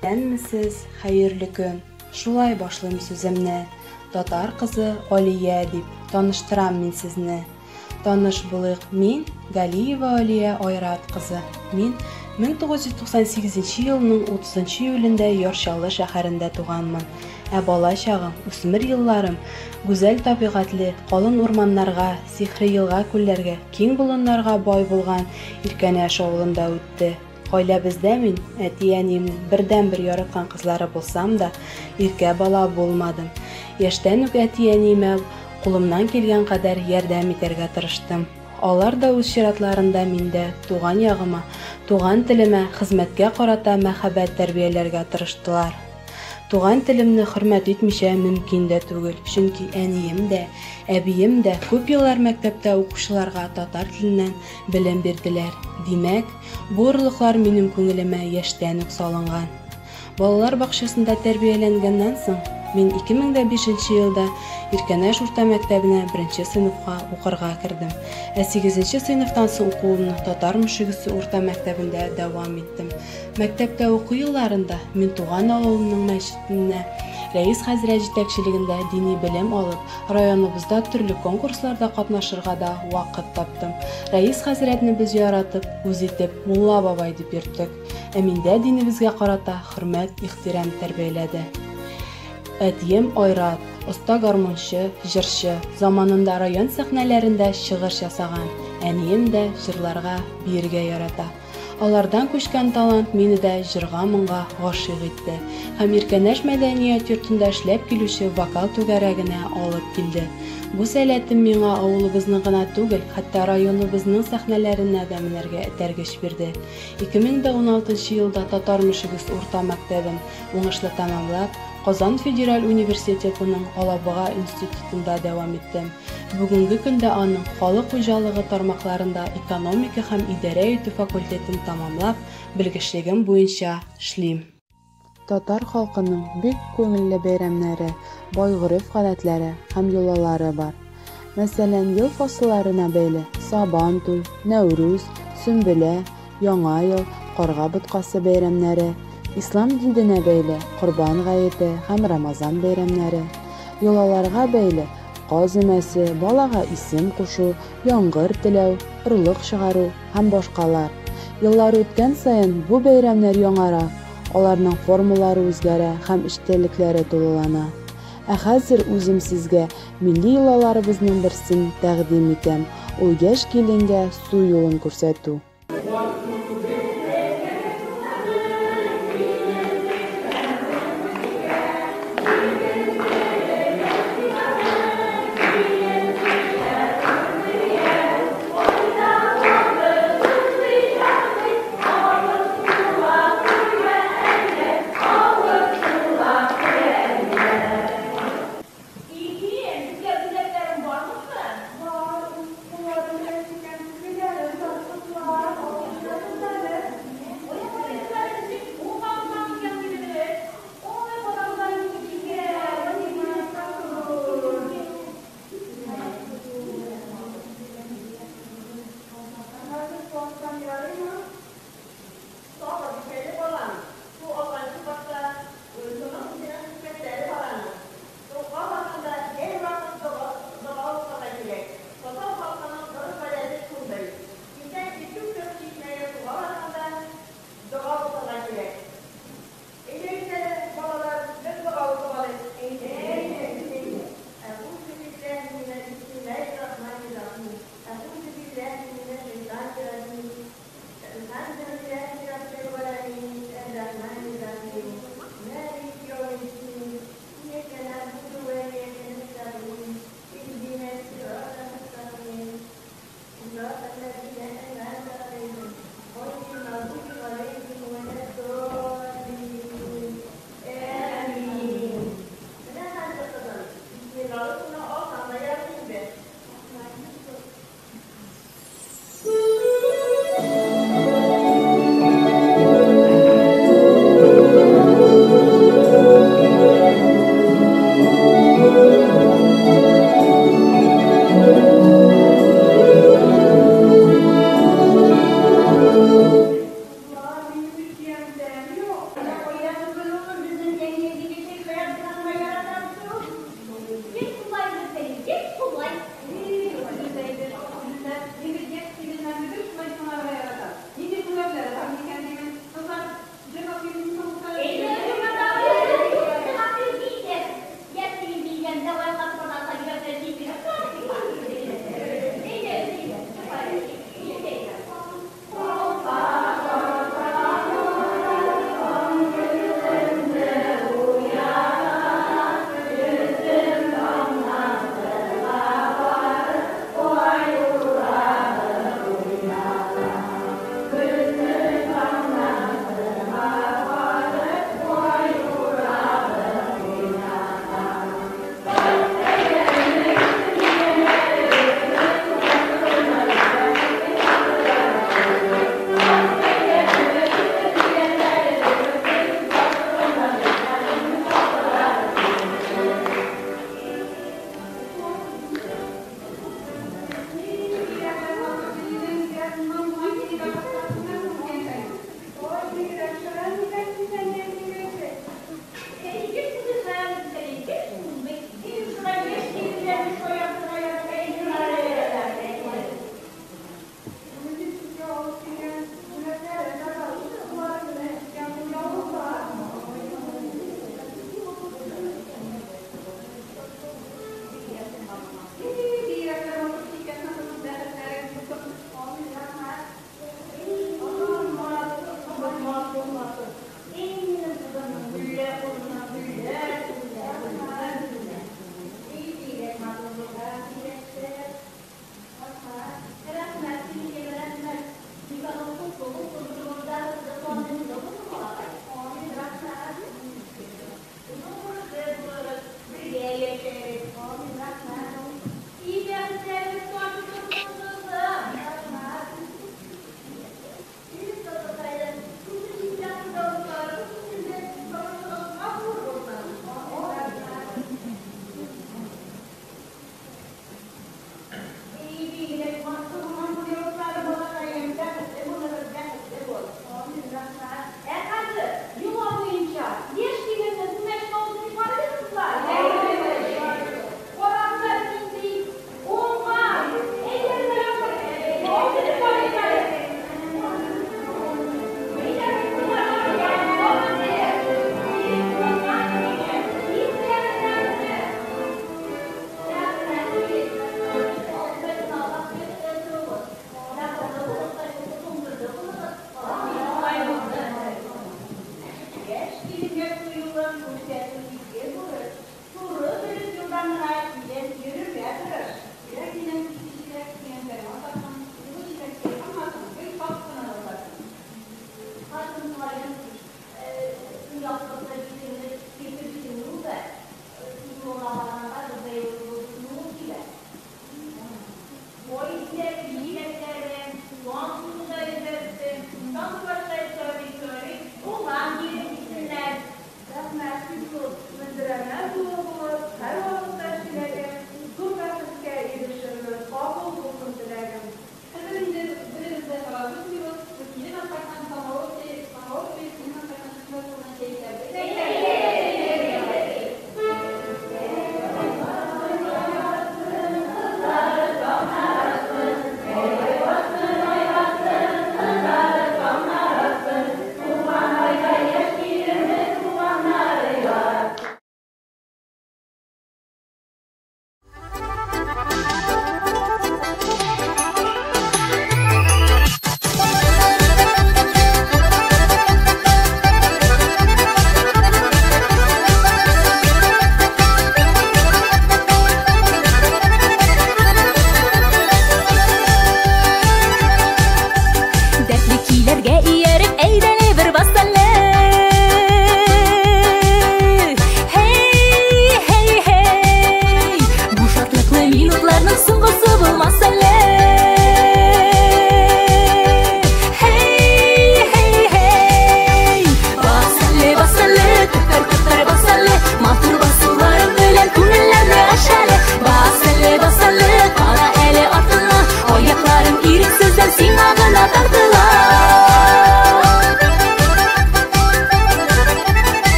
Исәнмесез, хәерле көн! Шулай башлыйм сүземне. Татар кызы Алия дип таныштырам мин сезне. Таныш булыйк, мин, Галиева Алия Айрат кызы. Мин 1998 елның 30 июлендә Яр Чаллы шәһәрендә туганмын. Ә бала чагым, үсмер елларым гүзәл табигатьле, калын урманнарга, сихри елга-күлләргә, киң болыннарга бай булган Иркәнәш авылында үтте. Гаиләбездә мин, әти-әниемнең бердәнбер яраткан кызлары булсам да, иркә бала булмадым. Яшьтән үк әти-әниемә кулымнан килгән кадәр ярдәм итәргә тырыштым. Алар да үз чиратларында миндә туган ягыма, туган телемә, хезмәткә карата мәхәббәт тәрбияләргә тырыштылар. Туган телемне хөрмәт итмичә мөмкин дә түгел, чөнки әнием дә, әбием дә күп еллар мәктәптә укучыларга татар теленнән белем бирделәр. Димәк, бу орлыклар минем күңелемә яшьтән үк салынган. Балалар бакчасында тәрбияләнгәннән соң, мин 2005 нче елда Иркәнәш урта мәктәбенә беренче сыйныфка укырга кердем. Ә сигезенче сыйныфтан соң укуымны Татар Мөшегесе урта мәктәбендә дәвам иттем. Мәктәптә уку елларында мин туган авылымның мәчетенә Рәис хәзрәт җитәкчелегендә дини белем алып, районыбызда төрле конкурсларда катнашырга да вакыт таптым. Рәис хәзрәтне без яратып, үз итеп, Мулла бабай дип йөрттек. Ә миндә динебезгә карата хөрмәт, ихтирам тәрбияләде. Әтием Айрат, оста гармунчы, җырчы, заманында район сәхнәләрендә чыгыш ясаган. Әнием дә җырларга, биергә ярата. Алардан күчкән талант мине дә җырга-моңга гашыйк итте һәм Иркәнәш мәдәният йортында эшләп килүче вокал түгәрәгенә алып килде. Бу сәләтем миңа авылыбызның гына түгел, хәтта районыбызның сәхнәләренә дә менәргә этәргеч бирде. 2016 елда Татар Мөшегес урта мәктәбен уңышлы тәмамлап, Казан федераль университетының Алабуга институтында дәвам иттем. Бүгенге көндә аның халык хуҗалыгы тармакларында экономика һәм идарә итү факультетын тәмамлап, белгечлегем буенча эшлим. Татар халкының бик күңелле бәйрәмнәре, бай гореф-гадәтләре һәм йолалары бар. Мәсәлән, ел фасылларына бәйле Сабан туй, Нәүрүз, Сөмбелә, Яңа ел, Карга боткасы бәйрәмнәре, ислам диненә бәйле Корбан гаете һәм Рамазан бәйрәмнәре, йолаларга бәйле Каз өмәсе, балага исем кушу, яңгыр теләү, орлык чыгару һәм башкалар. Еллар үткән саен бу бәйрәмнәр яңара, аларның формалары үзгәрә һәм эчтәлекләре тулылана. Ә хәзер үзем сезгә милли йолаларыбызның берсен тәкъдим итәм, ул яшь киленгә су юлын күрсәтү. Илгин, безгә бүләкләрең бармы соң? Бар, ул куллары белән чиккән күкәйләрем бар, кызлар.